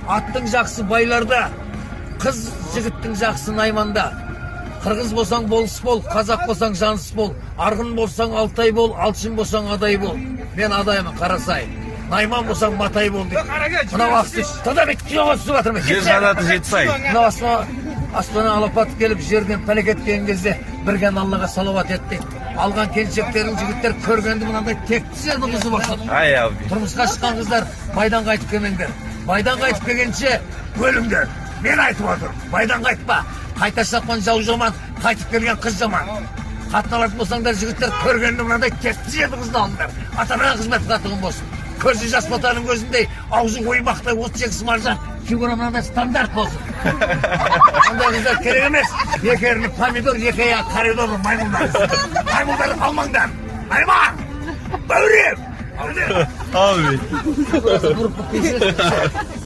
Аттың жақсы байларда, қыз жігіттің жақсы найманда. Қырғыз болсаң, болыс бол, қазақ болсаң, жаныс бол, арғын болсаң, алтай бол, алшын болсаң, адай бол. Мен адаймын, Қарасай. Найман болсаң, матай бол дейді. Мынау асты тада бүйтіп киноға түсіп жатырмын. Жер қанаты Жетісай. Мынау аспаннан алапат келіп, жерден пәлекет келген кезде бірген Аллаға салауат ет дейді. Алған келіншектерің, жігіттер, көргенді мынандай текті жерді бұзып жатыр. Ай, Алби. Тұрмысқа шыққан қыздар, байдан қайтып келмеңдер. Байдан қайтып келгенше өліңдер. Мен айтып отырмын, байдан қайтпа. Қайта шапқан жау жаман, қайтып келген қыз жаман. Қатын алатын болсаңдар, жігіттер, көргенді мынандай текті жерді қызды алыңдар. Ата анаға қызмет қылатұғын болсын. Көзі жас ботаның көзіндей, аузы оймақтай 32 маржан, фигура мынандай стандарт болсын. Ондай қыздар керек емес. Екі ерні помидор, екі аяғы коридор, маймылдар. Маймылдар алмаңдар. Найман! Бәурем! Алби. Бұрып.